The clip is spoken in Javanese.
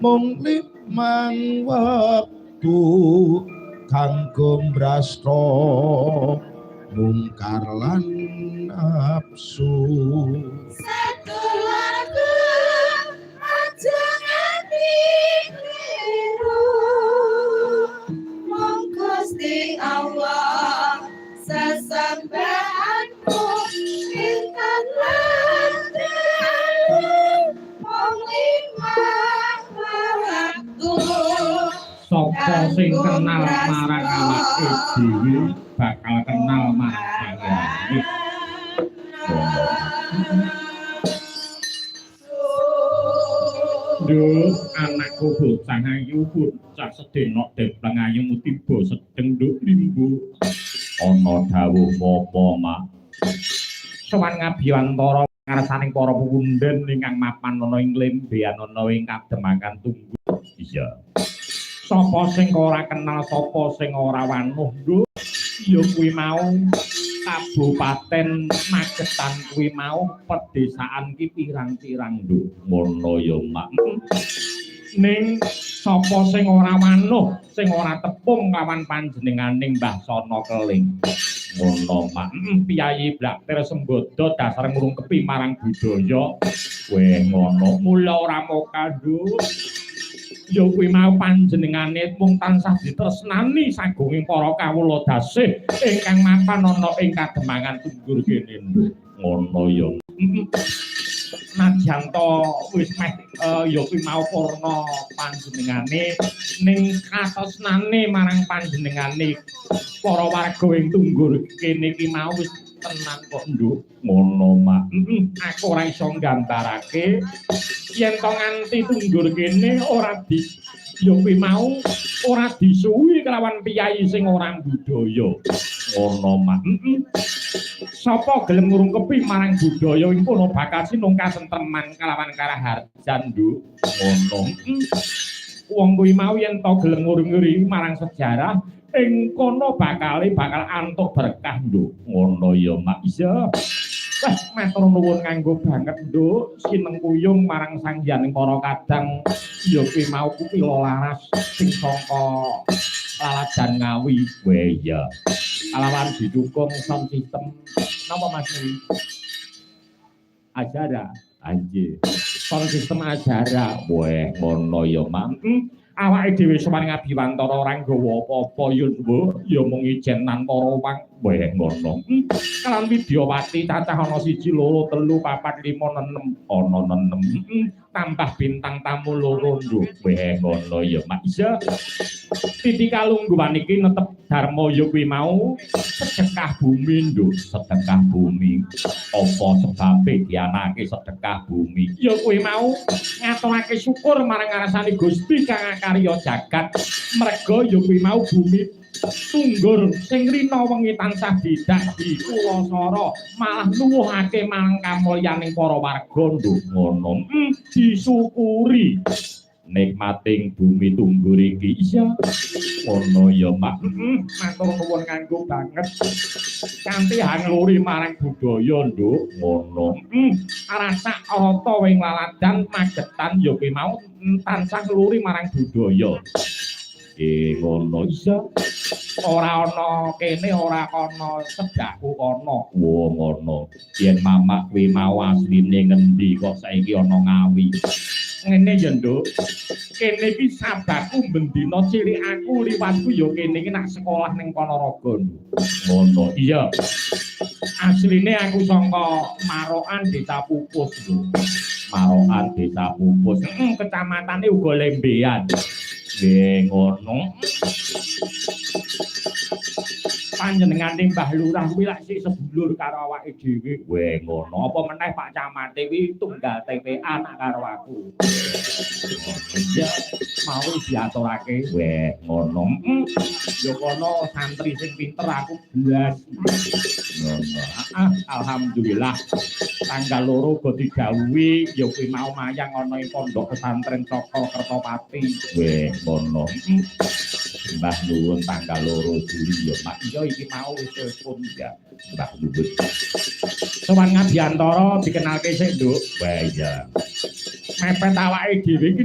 Mung limang wektu kanggo mbrasta mungkar lan nafsu. Sedulurku, aja nganti kliru. Mung Gusti Allah sesembahanmu pinten lan dalu mung limang wektu. Sapa sing kenal marang awake dhewe bakal kenal marang langit. Nduk, anakku bocah ayu, bocah sedenok depleng ayu tiba sedeng, Nduk Limbu. Ana dawuh apa, Mak? Sowan ngabiyantara ngarsaning para pupunden ingkang mapan ana ing lembean ana ing kademangan Tunggu. Iya. Sapa sing ora kenal, sapa sing ora wanuh, Nduk? Ya kuwi mau Kabupaten Magetan kuwi mau pedesaan ki pirang-pirang, Nduk. Ngono ya, Mak. Ning sapa sing ora wanuh, sing ora tepung kawan panjenenganing Mbah Sono Keling? Ngono, Mak. Piyayi Blaktir Sembodo dasar ngrungkepi marang budaya. Weh, ngono. Mula ora moka, Nduk. Ya kuwi mau panjenengane mung tansah ditresnani sagunging para kawula dasih ingkang mapan ana ing kademangan Tunggur kene, Nduk. Ngono ya. Nadyan to wis meh ya kuwi mau purna panjenengane, ning katresnane marang panjenengane para warga ing Tunggur kene iki mau wis tenan kok, Nduk. Ngono, Mak. Aku ora iso nggambarake yen to nganti Tunggur kene ora di ya kuwi mau ora disuwi kelawan piyayi sing ora budaya. Ngono, Mak. Sapa gelem ngrungkepi marang budaya ing kono bakal sinung kasentreman kalawan karaharjan, Nduk. Ngono. Wong kuwi mau yen to gelem nguri-nguri marang sejarah ing kono bakale bakal antuk berkah, Nduk. Ngono ya, Mak. Iya. Wah, matur nuwun nganggo banget, Nduk. Sinengkuyung marang Sang Hyang para kadang ya kuwi mau Kupila Laras sing saka Laladan Ngawi. Weh iya. Kalawan didukung sound system napa, Mas, kuwi? Ajara. Anjir. Sound system Ajara. Weh, ngono ya, Mak. Awake dhewe sowan ngabiwantara ora nggawa apa-apa ya, Mbok. Ya mung ijen nantara wang. Weh, ngono. Kalan Widyawati cacah ana 1 2 3 4 5 6 ana 6. Tambah bintang tamu loro, Nduk. Weh, ngono ya, Mak. Iya. Titi kalungguhan iki netep dharma ya kuwi mau sedekah bumi, Nduk. Sedekah bumi. Apa sebabe dianake sedekah bumi? Ya kuwi mau ngaturake syukur marang ngarsane Gusti kang akarya jagat. Merga ya kuwi mau bumi Tunggur sing rina wengi tansah didak dikuwasara malah nuwuhake marang kamulyaning para warga, Nduk. Ngono. Disyukuri nikmating bumi Tunggur iki. Iya. Ngono ya, Mak. Matur nuwun nganggo banget. Kanthi hangluri marang budaya, Nduk. Ngono. Rasa rata ing laladan Magetan ya kuwi mau tansah ngluri marang budaya. Ngono. Iya. Ora ana kene ora ana cedhakku kono. Wo, ngono. Yen mamak kuwi mau asline ngendi kok saiki ana Ngawi? Ngene ya, Nduk. Kene iki sabaku bendina cilik aku liwatku ya kene iki nak sekolah ning Ponorogo. Ngono. Iya. Asline aku saka Marokan, Desa Pupus, Nduk. Marokan, Desa Pupus. Heeh, kecamatane uga Lembean. Nggih, ngono. Panjenengane Mbah Lurah kuwi lak sik sedulur karo awake dhewe. Weh, ngono. Apa meneh Pak Camate kuwi tunggal TPA nak karo aku. Iya, mau diaturake. Weh, ngono. Ya kono santri sing pinter aku blas. Ngono. Ah, alhamdulillah. Tanggal 2 uga didhawuhi ya kuwi mau mayang ana ing pondok pesantren Cokro Kertopati. Weh, ngono. Mbah nuwun tanggal 2 Juli ya, Mak. Iya, iki mau wis telepon ya. Mbah nuwun. Sowan ngabiyantara dikenalke sik, Nduk. Wah, iya. Mepet awake dhewe iki.